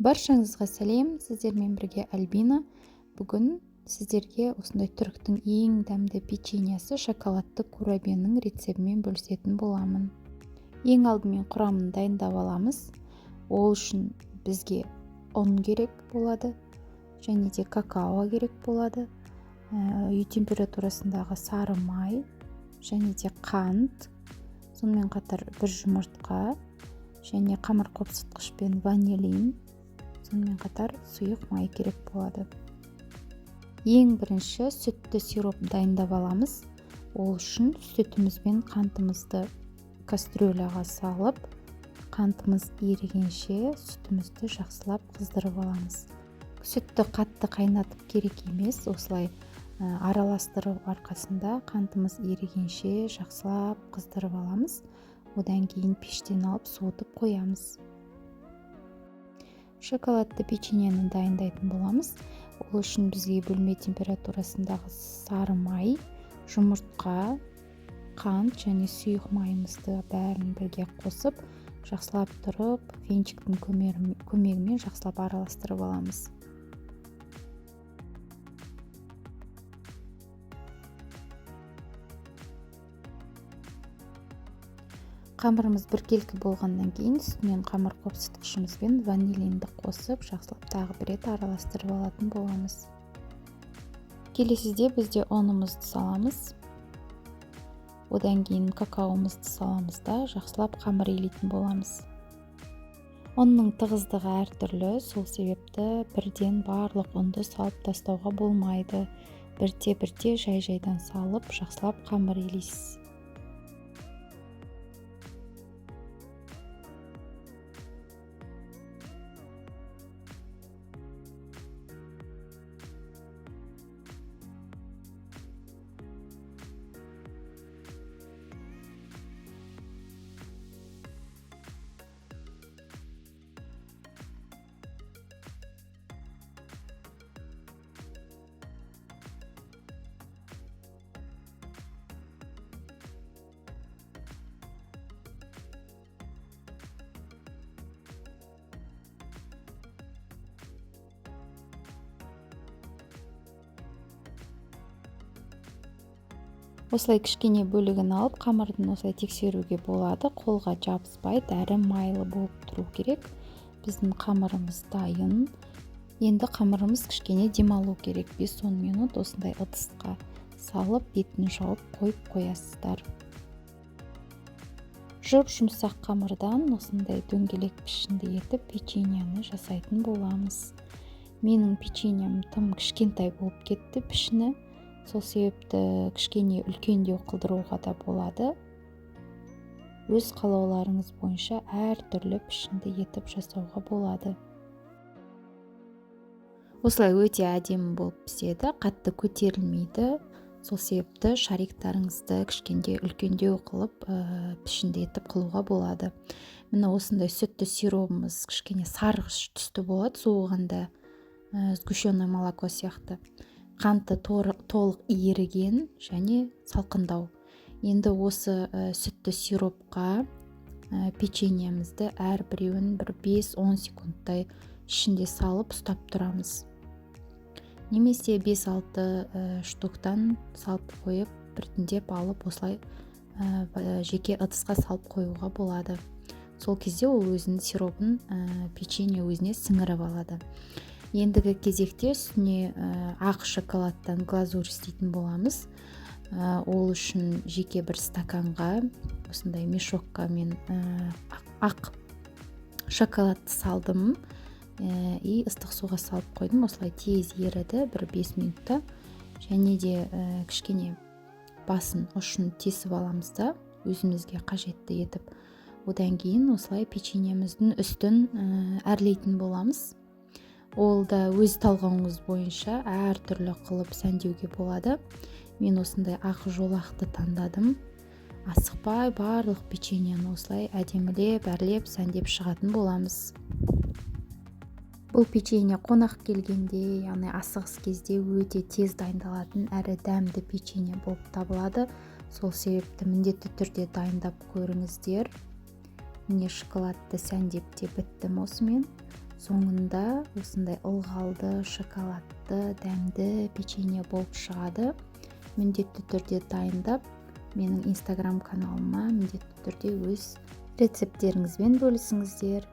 Баршаңызға сәлем, сіздермен бірге Альбина. Бүгін сіздерге осындай түріктің ең дәмді печеньесі шоколадты курабиенің рецептімен бөлісетін боламын. Ең алдымен құрамын дайындап аламыз. Ол үшін бізге ұн керек болады, және де какао керек болады, үй температурасындағы сары май, және де қант, сонымен қатар бір жұмыртқа, және қамыр қопсытқыш пен ванилин, сонымен қатар сұйық май керек болады. Ең бірінші сүтті сироп дайындап аламыз. Ол үшін сүтіміз бен қантымызды кастрюляға салып, қантымыз ерігенше сүтімізді жақсылап қыздырып аламыз. Сүтті қатты қайнатып керек емес, осылай араластыру арқасында қантымыз ерігенше жақсылап қыздырып аламыз. Одан кейін пештен алып суытып қоямыз. Шоколадты печеньені дайындайтын боламыз. Ол үшін бізге бөлме температурасындағы сары май, жұмыртқа, қант және сұйық майымызды бәрін бірге қосып, жақсылап тұрып, венчиктің көмегімен жақсылап араластырып аламыз. Қамырымыз біркелкі болғаннан кейін үстінен қамыр қопсытқышымызбен ванилинді қосып, жақсылап тағы бір рет араластырып алатын боламыз. Келесіде бізде ұнымызды саламыз. Одан кейін какаомызды саламыз да жақсылап қамыр илейтін боламыз. Ұнның тығыздығы әртүрлі, сол себепті бірден барлық ұнды салып тастауға болмайды. Бірте-бірте жай-жайдан салып, жақсылап қамыр илейсіз. Осылай кішкене бөлігін алып, қамырдың осылай тексеруге болады. Қолға жабыспайды, әрі майлы болып тұру керек. Біздің қамырымыз дайын. Енді қамырымыз кішкене демалу керек. 5-10 минут осындай ыдысқа салып, бетін жауып қойып қоясыздар. Жұп-жұмсақ қамырдан осындай дөңгелек пішінді етіп печеньені жасайтын боламыз. Менің печеньем тым кішкентай болып кетті пішіні. Сол себепті кішкене үлкендеу қылдыруға да болады. Өз қалауларыңыз бойынша әртүрлі пішінді етіп жасауға болады. Осылай өте әдемі болып піседі, қатты көтерілмейді. Сол себепті шариктарыңызды кішкенде үлкендеу қылып, пішінді етіп қылуға болады. Міне осындай сүтті сиробымыз кішкене сарғыш түсті болады, суығанда, сгущенное молоко сияқты. Қанты толық еріген және салқындау. Енді осы сүтті сиропқа печеньемізді әрбіреуін бір 5-10 секундтай ішінде салып ұстап тұрамыз. Немесе 5-6 штуктан салып қойып, біртіндеп алып осылай жеке ыдысқа салып қоюға болады. Сол кезде ол өзінің сиробын печенье өзіне сіңіріп алады. Ендігі кезекте үстіне ақ шоколадтан глазурь істейтін боламыз. Ол үшін жеке бір стаканға, осындай мешокқа мен ақ шоколадты салдым. И ыстық суға салып қойдым. Осылай тез еріді, бір 5 минутта. Және де кішкене басын ұшын тесіп аламыз да, өзімізге қажетті етіп. Одан кейін осылай печеньеміздің үстін әрлейтін боламыз. Ол да өз талғамыңыз бойынша әртүрлі қылып сәндеуге болады. Мен осындай ақ жолақты таңдадым. Асықпай барлық печеньені осылай әдемілеп, әрлеп, сәндеп шығатын боламыз. Бұл печенье қонақ келгенде, яғни асығыс кезде өте тез дайындалатын әрі дәмді печенье болып табылады. Сол себепті міндетті түрде дайындап көріңіздер. Міне шоколадты сәндеп те біттім осымен. Соңында осындай ылғалды, шоколадты, дәмді печенье болып шығады. Міндетті түрде дайындап, менің Инстаграм каналыма міндетті түрде өз рецепттеріңізбен бөлісіңіздер.